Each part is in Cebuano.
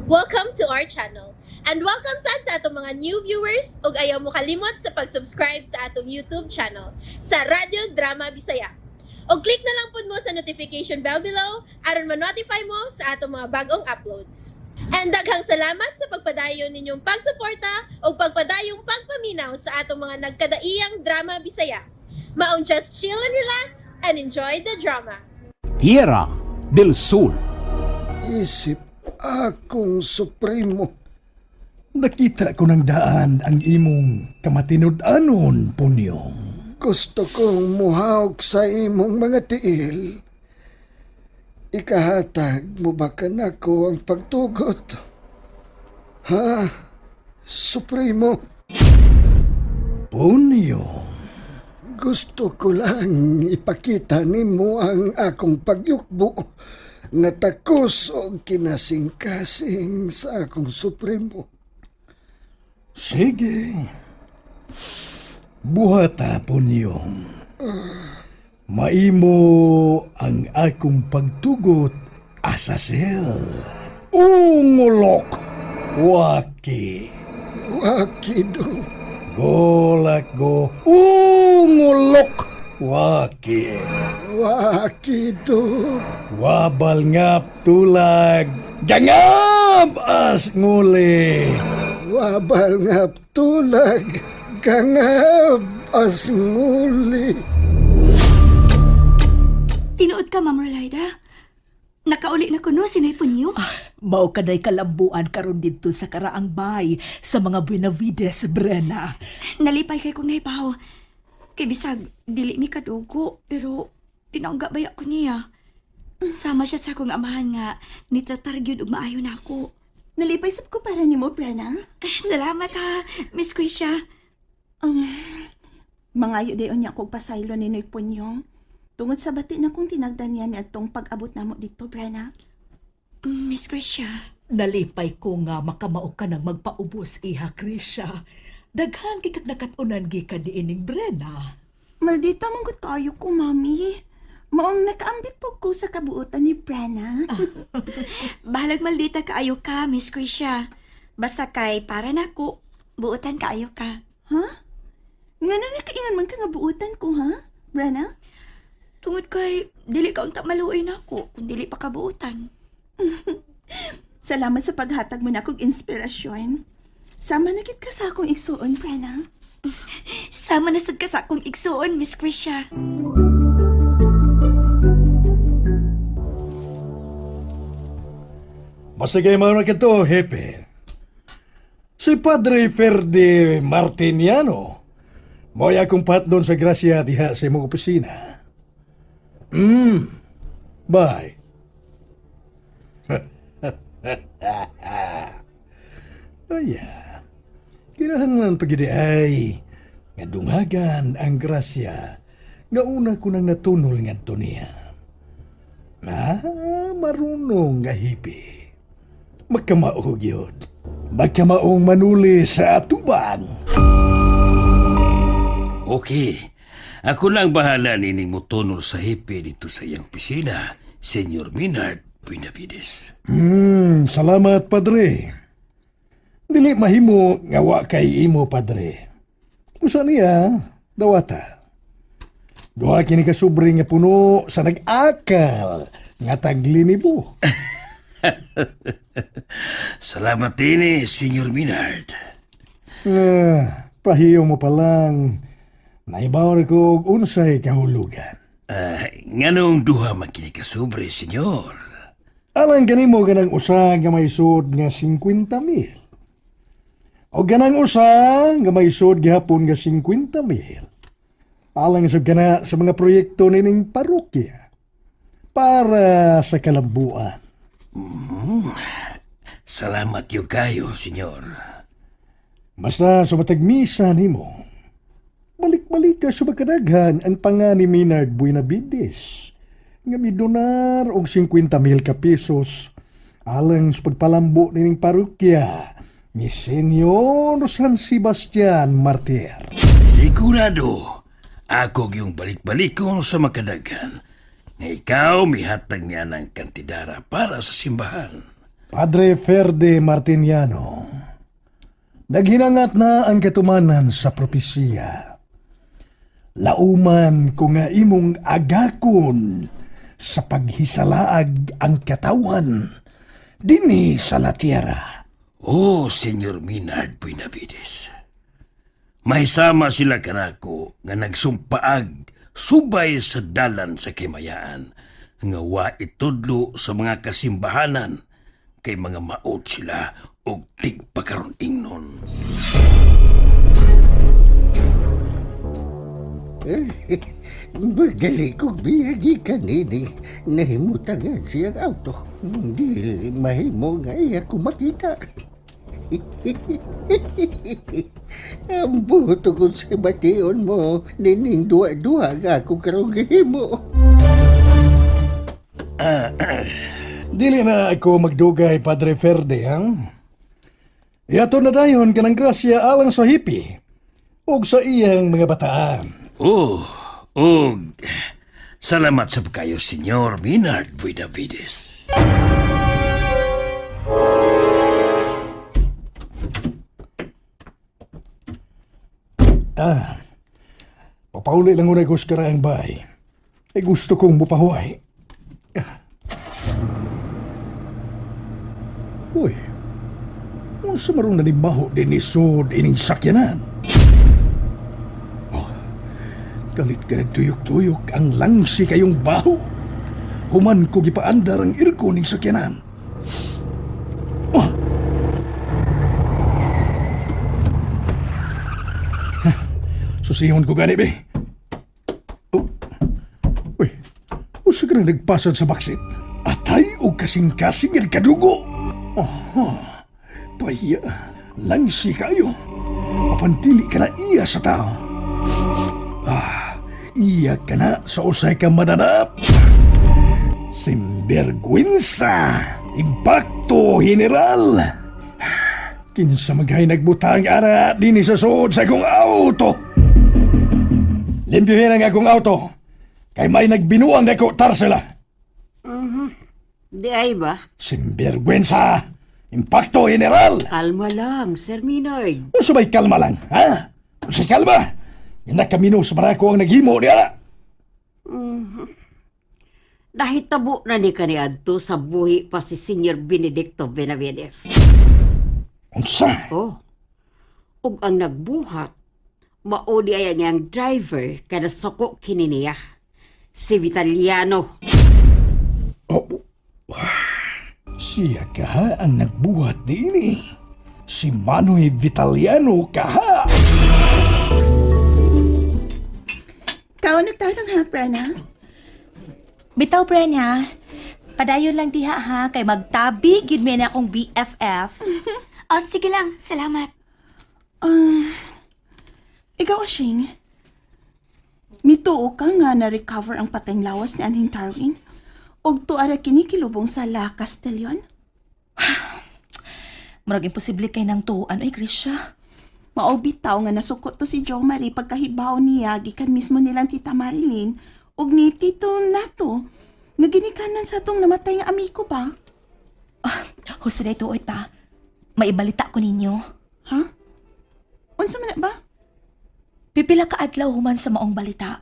Welcome to our channel. And welcome sad sa atong mga new viewers ug ayaw mo kalimot sa pag-subscribe sa atong YouTube channel sa Radyo Drama Bisaya. Og click na lang pud mo sa notification bell below aron ma-notify mo sa atong mga bagong uploads. And daghang salamat sa pagpadayon ninyong pagsuporta ug pagpadayong pagpaminaw sa atong mga nagkadaiyang drama Bisaya. Maong just chill and relax and enjoy the drama. Tierra del Sol. Isip akong supremo. Nakita ko ng daan ang imong kamatinud-anon, Punyong. Gusto kong muhawk sa imong mga tiil. Ikahatag mo ba kanako ang pagtugot? Ha? Supremo, Punyong, gusto ko lang ipakita nimo ang akong pagyukbo nga takos og kinasing-kasing sa akong supremo. Sige. Buhata, Punyong. Maimo ang akong pagtugot asasel. Ungulok, waki. Wakido. Golak go, ungulok, waki. Wakido. Wabal ngap tulag, gangab as nguli. Wabal nga tulag, gangab as nguli. Tinuod ka, Ma'am Rolaida. Nakauli na kuno si Noy Punyo. Mao kaday kalambuan karon didto sa karaang bay sa mga Buenavides, Brena. Nalipay kay kong nahibaw. Kay bisag, dili mi kadugo, pero pinaungga baya ko niya. Sama siya sa akong amahan nga nitratar gyud og maayo na ako. Nalipay sab ko para nimo, Brana. Salamat ha, Miss Krisha. Mangayo dayon niya kog pasaylo ni Noy Punyong. Tungod sa bati na kong tinagdan niya ni atong pag-abot namo dito, Brana. Miss Krisha. Nalipay ko nga makamao ka nang magpaubos, iha Krisha. Daghan kay kag nakat-unan gikan niining Brena. Maldita man gud kaayo ko, Mami. Maong nakaambit po ko sa kabuotan ni Brana. Bahalag maldita kaayo ka, Miss Krisha. Basta kay para nako, buotan kaayo ka. Ha? Nga na nakaingan man ka nga buotan ko, ha? Brana? Tungod kay dili ka unta maluoy nako kung dili pa kabuotan. Salamat sa paghatag mo na kog inspirasyon. Sama na gid ka sa akong igsuon, Brana. Sama na sad ka sa akong igsuon, Miss Krisha. Basta kay mga na kito, hepe. Si Padre Ferdi Martiniano, mo'y akong patnon sa grasya diha sa imong opisina. Bye. Aya, kinahanglan pagidi ay nga dunghagan ang grasya nga una ko nang natunol ngadto niya. Ah, marunong nga hipi. Magkamaog yun. Magkamaong manuli sa atubang. Okay. Ako lang bahala nining motonol sa hepe dito sa iyang opisina, Senyor Minard Benavides. Salamat, Padre. Dili mahimo nga wa kay imo, Padre. Usa niya, dawata. Duha kini ka sobre nga puno sa nag-akal nga taglinibo. Salamat din eh, Senyor Minard. Ah, pahiyo mo pa lang. Naibaw ko og unsay kahulugan. Ah, nganong duha man kini ka sobre, Senyor? Alang kanimo ganang usa nga may sud nga 50 mil. O ganang usa nga may sud gihapon nga 50 mil. Alang sa kana sa mga proyekto nining parokya para sa kalambuan. Salamat yo kayo, Senyor. Basta sa matag misa nimo, balik-balik ka sa makadaghan ang panga ni Minard Buenavides nga midonar og 50 mil ka pesos alang sa pagpalambo nining parokya ni Senyor San Sebastian Martir. Sigurado, ako yung balik-balikon sa makadaghan. Nga ikaw mihatag niya ng kantidara para sa simbahan. Padre Ferde Martiniano, naghinangat na ang katumanan sa propesiya. Lauman ko nga imong agakon sa paghisalaag ang katawan dinhi sa La Tierra. Oh, Senyor Minard Buenavides. Mahisama sila kanako nga nagsumpaag subay sa dalan sa kimayaan nga wa itudlo sa mga kasimbahanan kay mga maot sila og tigpakaron ingnon. Magali kong biyagi kanini. Nahimutangan siyang auto. Hindi mahimo nga iya ko makita. Ang buto kong sa bation mo, nining duwa-duwa nga ako karong gihimo. Dili na ako magdugay, Padre Ferde, ha? Iato na dayon kanang grasya alang sa hippie ug sa iyang mga bataan. Oh, og salamat sa pagkayo, Senyor Minard Buenavides. Ah, papauli lang unay ko sa karaang bahay. Ay gusto kong mupahuay. Ah. Uy, unsa marong nanimaho din ni Sod ining sakyanan? Oh, kalit ka nagtuyok-tuyok ang langsi kayong baho. Human ko gipaandar ang irko ning sakyanan. Oh, susihon ko gani, be. Oh. Uy, usa ka na nagpasad sa baksit. Atay o kasing-kasing ang kadugo. Aha, pahiya, langsi kayo. Apan dili ka na iya sa tao. Ah, iya ka na sa usay ka mananap. Simbergwensa! Impacto General! Kinsa maghay nagbutang ara dinhi sa suod sa akong auto. Limpyuhin ang akong auto. Kay may nagbinuang dako tarsela. Di ay ba? Simbergwensa! Impacto General! Kalma lang, Sir Minard. Unsa may kalma lang, ha? Unsay kalma? Nakamino sa barako ang naghimo ni ara. Nahitabo na ni kaniadto sa buhi pa si Senior Benedicto Benavides. Unsa? Oh. Ug ang nagbuhat, mao di ay ang iyang driver kada suko kini niya. Si Vitaliano. Oh. Siya kaha ang nagbuhat niini. Si Manoy Vitaliano kaha. Kaon nagtarong ha, Prana? Bitaw, Prenya. Padayon lang diha ha, kay magtabi, gyud mi na akong BFF. Oh, sige lang. Salamat. Ikaw, Ashing. Mituo ka nga na-recover ang pateng lawas ni Anhing Tarwin? Og tuara kinikilubong sa La Castellon? Murag imposible kay nang tuoan oy, Grisha. Mao bitaw nga nasukot to si Jo Marie pagkahibaw niya gikan mismo nilang Tita Marilyn ug ni Tito Nato nga ginikanan sa atong namatay nga amigo ba? Husto na tuoy pa. Maibalita ko ninyo. Ha? Unsa man na ba? Pipila ka adlaw human sa maong balita.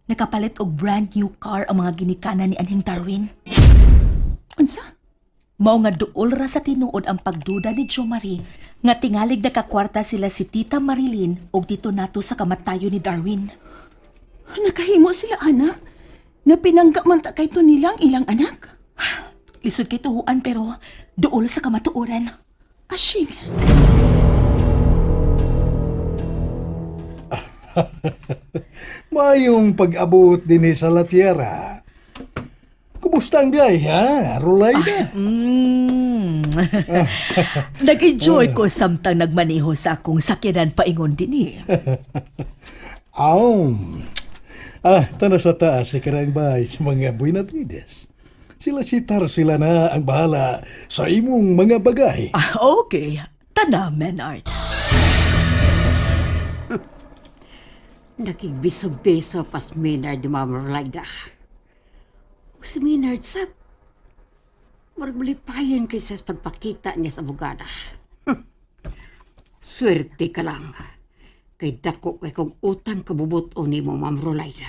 Nakapalit og brand new car ang mga ginikanan ni Anhing Darwin. Unsa? Mao nga duol ra sa tinuod ang pagduda ni Jo Marie nga tingalig nakakwarta sila si Tita Marilyn ug Tito Nato sa kamatayon ni Darwin. Nakahimo sila ana nga pinangga man ta kay to nilang ilang anak. Lisod kay tuhuan pero duol sa kamatuoran. Ashing, Mayong pag-abot din sa La Tierra. Kumusta ang biyahe, ha? Rulay na. Nag-enjoy ko samtang nagmaneho sa akong sakyanan paingon dinhi. Aw. Ah, tana sa taas si Karang Bay sa mga Buenavides. Sila si Tarsila na ang bahala sa imong mga bagay. Ah, okay. Tana, Menard. Nakigbiso-beso pas Minard ni Mama Rolanda. Ug si Minard sab. Murag malipayon kay sa pagpakita niya sa abogada. Swerte ka lang. Kay dako kay kong utang kabubuto nimo, Ma'am Rolaida.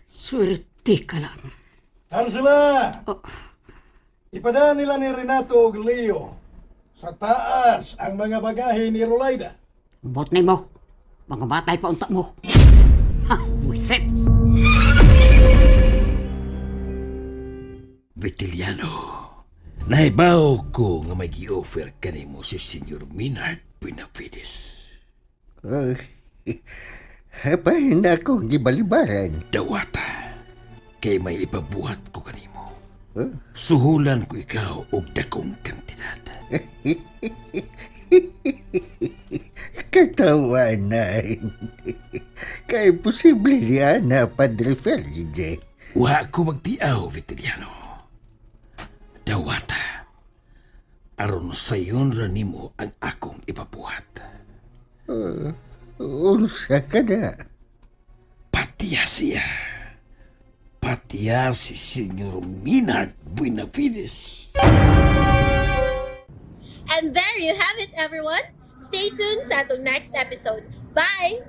Swerte ka lang. Tarsila! Oh. Ipadaan nila ni Renato og Leo sa taas ang mga bagahe ni Rolaida. Bot na mo. Mga matay pa unta mo. Ha, buisit. Vitiliano, nahibaw ko nga may gi-offer kanimo si Senyor Minard Benavides. Hapahin na akong gibalibaran. Dawata, kay may ipabuhat ko kanimo. Huh? Suhulan ko ikaw og dakong kantidad. Katawanan. Kay posible niya na Padre Ferdinand. Wa ko magtiaw, Vitiliano. Dawata, aron sayon ra nimo ang akong ipabuhat. Unsa ka na? Patiya siya. Patiya si Senyor Minard Buenavides. And there you have it, everyone. Stay tuned sa atong next episode. Bye!